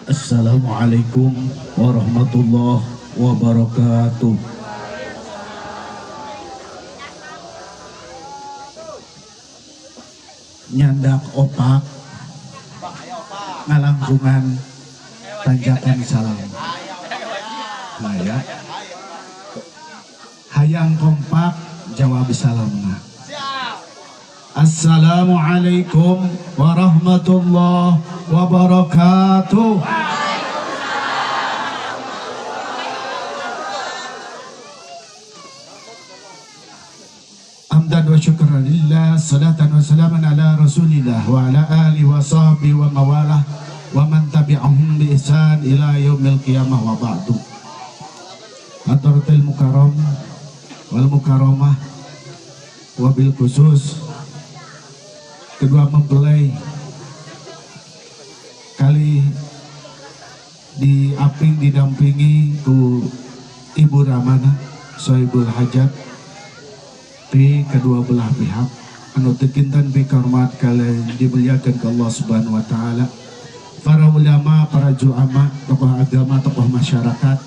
Assalamualaikum warahmatullahi wabarakatuh. Nyandak opak ngalangkungan tanjakan salam. Nah ya. Hayang kompak jawab salamna. Assalamualaikum warahmatullahi wabarakatuh. Hamdan wa syukran lillah, salatan wa salaman ala rasulillah wa ala alihi wa sahbihi wa mawalah wa man tabi'ahum bi ihsan ila yaumil qiyamah wa ba'du. Hadratil mukarram wal mukarramah, wabil khusus kedua mempelai kali diaping didampingi ku Ibu Ramana Sohibul Hajat di kedua belah pihak anu teu kinten pikahormat kalian dimuliakan ke Allah Subhanahu wa taala, para ulama, para juama, tokoh agama, tokoh masyarakat,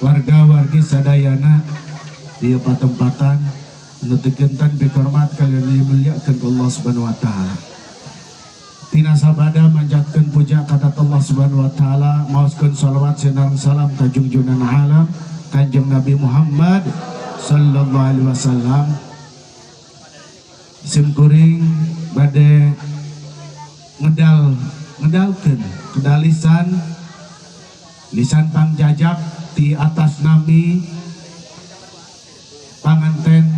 warga-wargi sadayana di patempatan anu teu kinten pikahormat kalian dimuliakan ke Allah Subhanahu wa taala. Tina sabada manjatkeun puja ka Allah Subhanahu wa taala, maoskeun salawat sinareng salam ka junjunan alam Kanjeng Nabi Muhammad sallallahu alaihi wasallam. Sim kuring bade ngedal ngedalkeun kedal lisan lisan pangjajab di atas nami panganten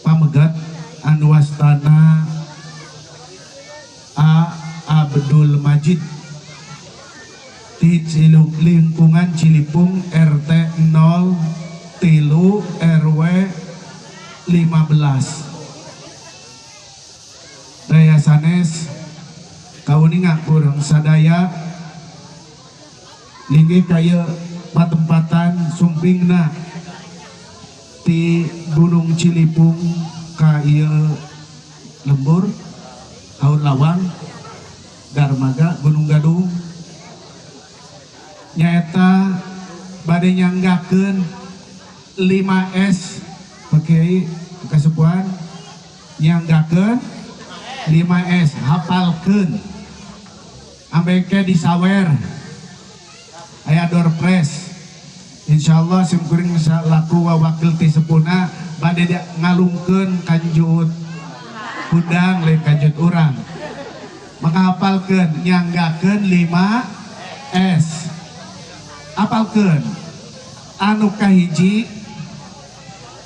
pamegat anu wastana A Abdul Majid di Ciluk, lingkungan Cilipung RT 0 3 RW 15. Daya sanes kauninga kurang sadaya linggih kaya patempatan sumpingna di Gunung Cilipung ka ieu lembur Haur Lawang Darmaga Gunung Gadung nyaeta bade nyanggakeun 5S. Pak Kiai kasepuhan, nyanggakeun 5S, hafalkeun ambeke disawer aya door prize. Insyaallah sim kuring laku wakil ti sepuna bade ngalungkeun kanjut kudang lain kanjut urang, maka hafalkeun nyanggakeun 5S. Apalkeun anu kahiji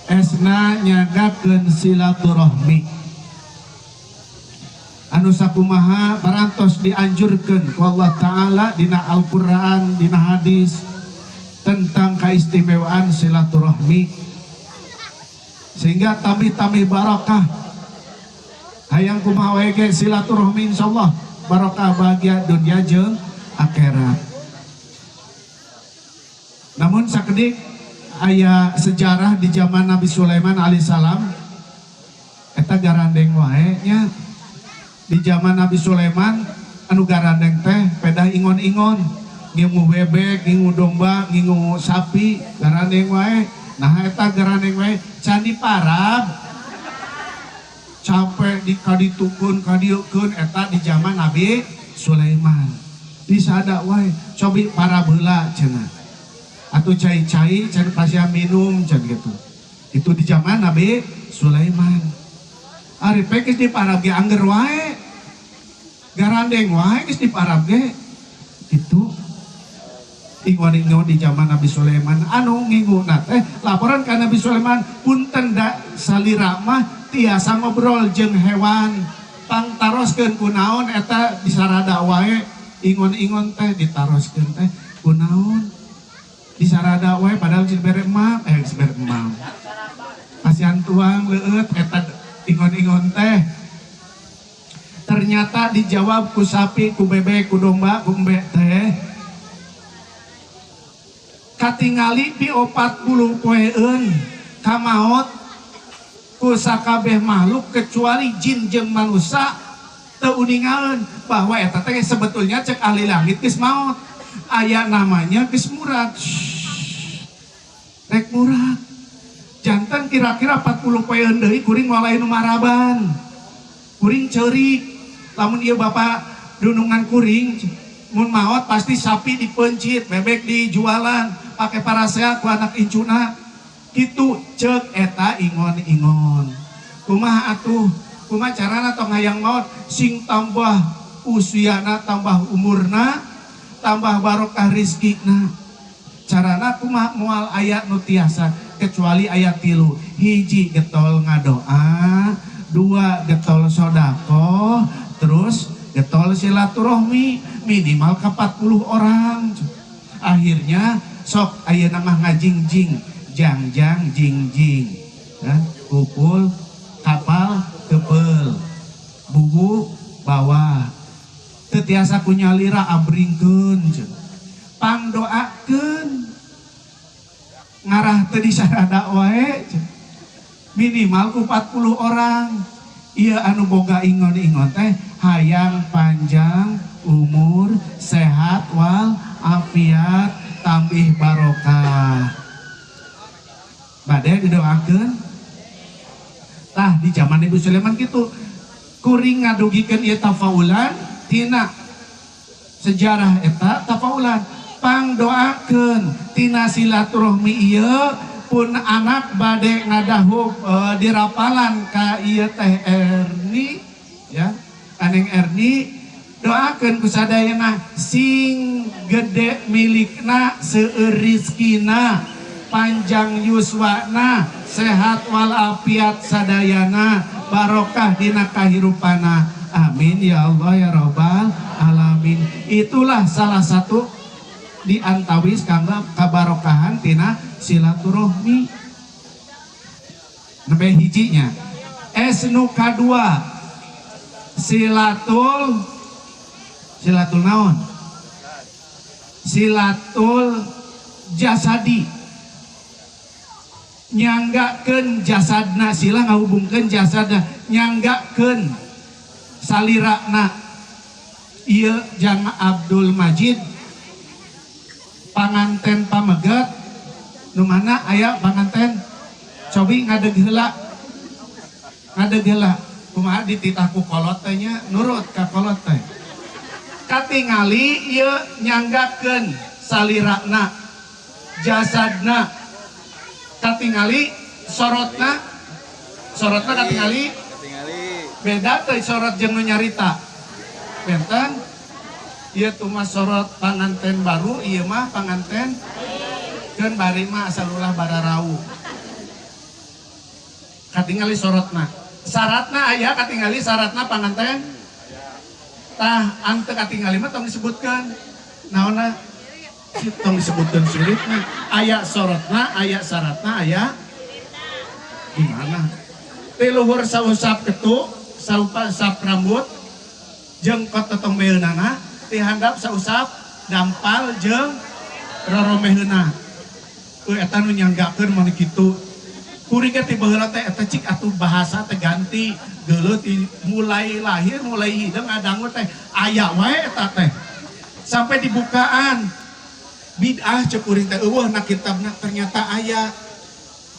S-na nyanggakeun silaturahmi anu sakumaha parantos dianjurkeun ku Allah Ta'ala dina Al-Qur'an, dina hadis tentang keistimewaan silaturahmi sehingga tambih-tambih barakah. Hayang kumaha wae ge silaturahmi insyaallah barakah, bahagia dunia jeung akhirat. Namun sakedik aya sejarah di zaman Nabi Sulaiman alaihissalam eta garandeng wae nya. Di zaman Nabi Sulaiman anu garandeng teh pedah ingon-ingon, ngingu bebek, ngingu domba, ngingu sapi, garandeng wae. Nah, eta garandeng wae can diparab, capek di kaditukun kadieukeun. Eta di zaman Nabi Sulaiman disada wae, cobi parab heula cenah atau cai-cai can pasihan minum can gitu. Itu di zaman Nabi Sulaiman. Ari pek geus diparab ge angger wae, garandeng wae geus diparab ge. Itu ingon-ingon di zaman Nabi Sulaiman anu nginguna teh laporan ka Nabi Sulaiman, punten da salira mah tiasa ngobrol jeung hewan, pang taroskeun kunaon eta disarada wae ingon-ingon teh, ditaroskeun teh kunaon disarada wae padahal geus bere emam, geus bere emam, pasihan tuang leueut eta ingon-ingon teh. Ternyata dijawab ku sapi, ku bebek, ku domba, ku embe teh, katingali di 40 poeun kamaot ku sakabeh makhluk kecuali jin jeung manusia. Teu uningaeun bahwa eta teh sebetulnya cek ahli langit geus maot. Aya namanya geus murag. Shh. Rek murag. Janten kira-kira 40 poeun deui kuring moal aya nu maraban. Kuring ceurik. Lamun ieu bapak dunungan kuring mun maot pasti sapi dipencit, bebek dijualan, pakai parasea ku anak incuna. Kitu cek eta ingon-ingon. Kumaha atuh? Kumaha carana tong hayang maot sing tambah usiana, tambah umurna, tambah barokah rizkina? Carana kumaha? Moal aya nu tiasa kecuali aya tilu. Hiji, getol ngadoa, dua, getol sodakoh, terus getol silaturahmi minimal ke 40 orang. Akhirnya sok ayeuna mah ngajingjing, jang jang jing jing ya, kupul kapal kepel bubu bawah teu tiasa ku nyalira, abringkeun, pangdoakeun ngarah teu disarada wae minimal ku 40 orang. Iya, anu boga ingon-ingon teh hayang panjang umur, sehat wal afiat, tambih barokah, bade didoakeun. Tah, di zaman Ibu Sulaiman gitu. Kuring ngadugikeun ieu tafaulan tina sejarah eta tafaulan pangdoakeun tina silaturahmi ieu. Pun anak bade ngadahub dirapalan ka ieu Teh Erni ya, Aneng Erni, doakeun ku sadayana sing gede milikna, seueur rizkina, panjang yuswana, sehat walafiat sadayana, barokah dina kahirupana. Amin ya Allah ya robbal alamin. Itulah salah satu di antawis kanggo kabarokahan tina silaturahmi. Nembe hijinya. S nu kadua, silatul, silatul naon? Silatul jasadi, nyanggakeun jasadna. Sila ngahubungkeun jasadna, nyanggakeun salirana. Ieu jang Abdul Majid panganten pameget. Nu mana aya panganten? Cobi ngadeg heula, ngadeg heula. Kumaha dititah ku kolot teh nya, nurut ka kolot teh. Katingali ieu nyanggakeun salirana, jasadna. Katingali sorotna, sorotna katingali. Ketingali. Beda teh sorot jeung nu nyarita? Benten. Ieu tuh mah sorot panganten baru, ieu mah panganten keun bari mah asal ulah bararau. Katingali sorotna, syaratna aya? Katingali syaratna panganten? Tah, anu teu katingali mah tong disebutkeun naonna, tong disebutkeun siritna. Aya sorotna, aya syaratna, aya gimana? Ti luhur sausap ketu, sausap rambut jeung kototombeunana, ti handap sausap dampal jeung roromeheuna. Euy, eta nu nyanggakeun mun kitu. Kuring ge ti baheula teh eta cik atuh bahasa teh ganti geuleuh. Ti mulai lahir, mulai hideung ngadangu teh aya wae eta teh. Sampai dibukaan, bid'ah cek kuring teh, euweuh na kitabna, ternyata aya.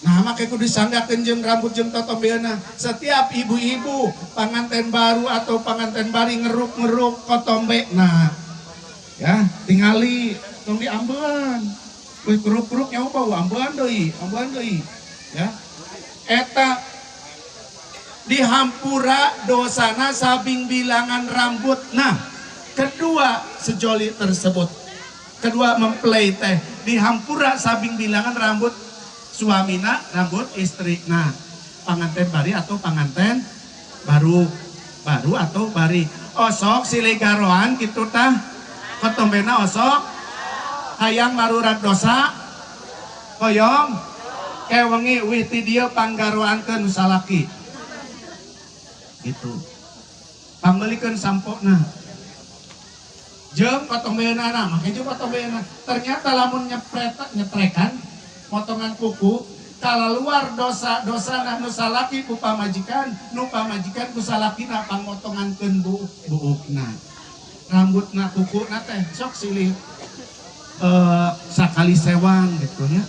Nah, make kudu disanggakeun jeung rambut jeung totombeuna. Setiap ibu-ibu panganten baru atau panganten bari ngeruk-ngeruk kotombe. Nah, ya, tingali tong diambean. Wih, keruk-keruk nyawa bau, ambean deui, ambean deui. Ya. Eta dihampura dosana sabing bilangan rambut. Nah, kedua sejoli tersebut, kedua mempelai teh dihampura sabing bilangan rambut suamina, rambut istri. Nah, panganten bari atau panganten baru, baru atau bari, osok silih garoan gitu tah kotombena. Osok hayang marurat dosa? Hoyong? Kewengi wih ti dieu panggaroankeun nu salaki gitu, pangmeulikeun sampona jeung kotombeunana, make jeung kotombeuna. Ternyata lamun nyepret, nyetrekan potongan kuku Kalaluar dosa-dosa nu salaki ku pamajikan, nu pamajikan ku salakina pangmotongankeun buukna, rambutna, kukuna teh sok silih sakali sewang gitu nya.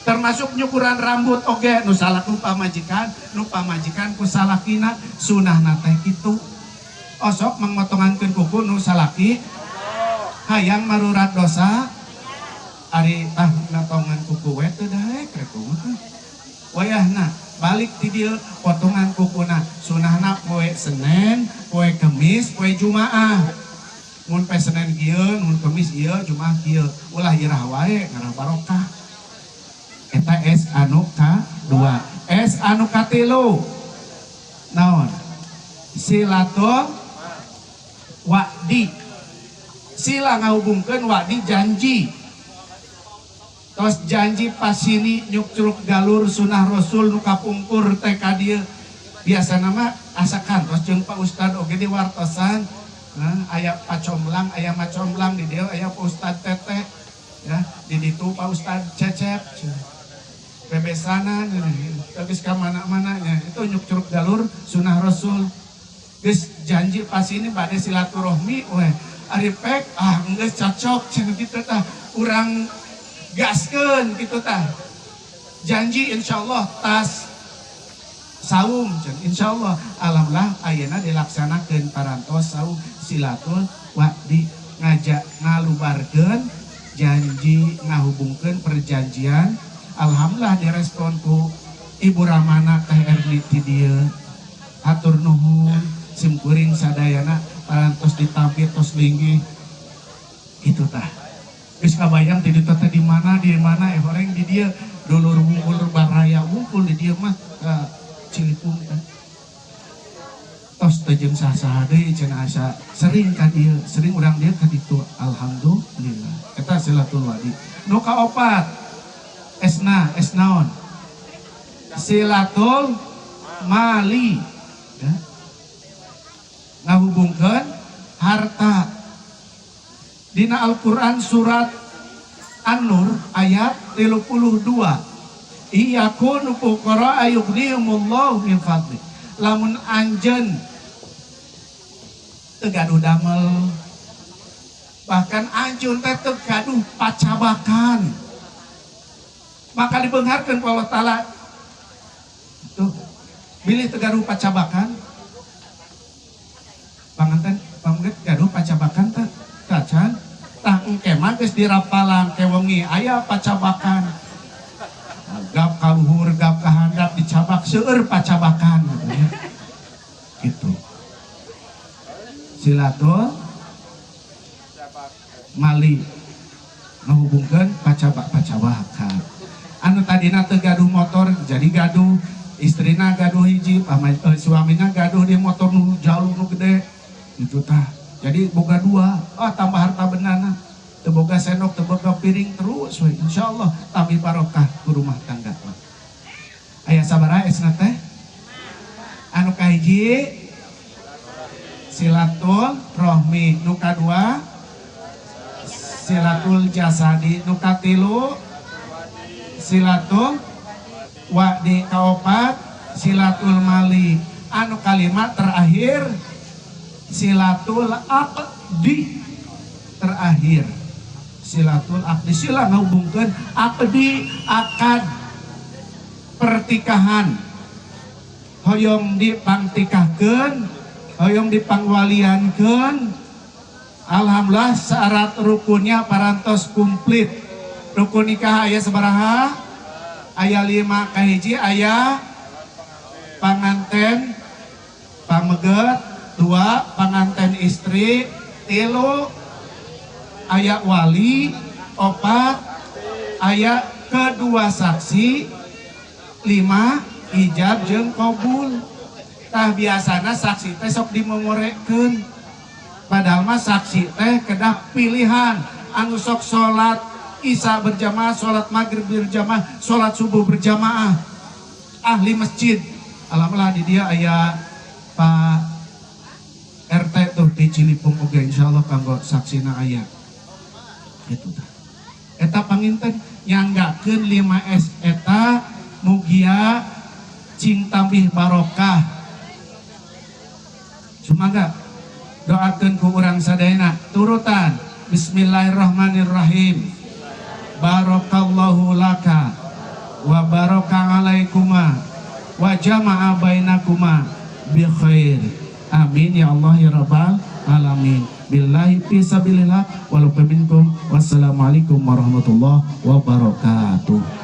Termasuk nyukuran rambut oge, nu salaki ku pamajikan, nu pamajikan ku salakina, sunahna teh kitu. Osok mangmotongankeun kuku nu salaki hayang marurat dosa. Ari tah motongan kuku we teu daek rek kumaha. Wayahna balik ti dieu potongan kukuna, sunahna poe Senin, poe Kemis, poe Jumaah. Mun poe Senin kieu, mun Kemis ieu, Jumaah kieu. Ulah iraha wae, ngarah barokah. Eta S anu ka dua. S anu katilu naon? Silatul wa'di. Sila ngahubungkeun, wa'di janji. Tos janji pasini nyukcruk galur sunah Rasul nu kapungkur teh ka dieu. Biasana mah asa kantos jeung Pak Ustad oge di wartosan. Nah, aya pacomblang, aya macomblang di dieu, aya Pak Ustad Tete ya, di ditu Pak Ustad Cecep. Bebesanan geus ka mana-mana nya itu nyukcruk galur sunah Rasul. Geus janji pasini bade silaturahmi we. Ari pek ah geus cocok cenah kitu tah, urang gaskeun kitu tah. Janji insyaallah tas saum cenah, insyaallah. Alhamdulillah ayeuna dilaksanakeun parantos saum. Silatul wa'di ngajak ngalubarkeun janji, ngahubungkeun perjanjian. Alhamdulillah direspon ku Ibu Ramana, Teh Erni ti dieu. Hatur nuhun sim kuring sadayana parantos ditampi, tos linggih gitu tah. Geus kabayang ti ditu teh di mana horeng di dieu, dulur wungkul, baraya wungkul di dieu mah ka Cilipung teh. Tos teh jeung saha-saha deui cenah, asa sering ka dieu, sering urang dieu ka ditu. Alhamdulillah eta silatul wa'di. Nu kaopat esna, es naon? Silatul mali ya. Ngahubungkeun harta. Dina Al-Quran surat An-Nur ayat 32, in yakunu fuqara yughnihimullahu min fadli. Lamun anjeun teu gaduh damel, bahkan anjeun teh teu gaduh pacabakan, maka dibeungharkeun ku Allah Ta'ala. Tuh, bilih teu gaduh pacabakan, panganten pamunget gaduh pacabakan teh tacan tah. Engke mah geus dirapalan ke wengi aya pacabakan, gap ka luhur, gap ka handap, dicabak seueur pacabakan gitu ya. Gitu silatul mali ngahubungkeun pacabak-pacabakan. Anu tadina teu gaduh motor jadi gaduh, istrina gaduh hiji, suamina gaduh di motor nu jauh, nu gede gitu tah, jadi boga dua. Ah, tambah harta bendana. Teu boga sendok, teu boga piring, terus we insyaallah tambah barokah ku rumah tangga mah. Aya sabaraha esna teh? Anu kahiji silatul rohmi, nu kadua silatul jasadi, nu katilu silatul wa'di, kaopat silatul mali, anu kalima terakhir silatul aqdi. Terakhir silatul aqdi, sila ngahubungkeun aqdi, akad pertikahan. Hoyong dipangtikahkeun, hoyong dipangwaliankeun, alhamdulillah syarat rukunnya parantos komplit. Rukun nikah aya sabaraha? Aya lima. Kahiji aya panganten pameget, dua panganten istri, tilu aya wali, opat aya kedua saksi, lima ijab jeung kabul. Tah, biasana saksi teh sok dimomorekeun, padahal mah saksi teh kedah pilihan anu sok sholat isya berjamaah, sholat maghrib berjamaah, sholat subuh berjamaah, ahli masjid. Alhamdulillah di dieu aya Pak RT tuh di Cilipung oge, insyaallah kanggo saksina aya. Itu tah. Eta panginten nyanggakeun 5S eta, mugia cing tambih barokah. Sumaga doakeun ku urang sadayana. Turutan, bismillahirrahmanirrahim. Barakallahu laka wa baraka alaikuma wa jama'a bainakuma bi khair. Amin ya Allah ya rabbal alamin. Billahi fi sabilillah walau minkum. Wassalamualaikum warahmatullahi wabarakatuh.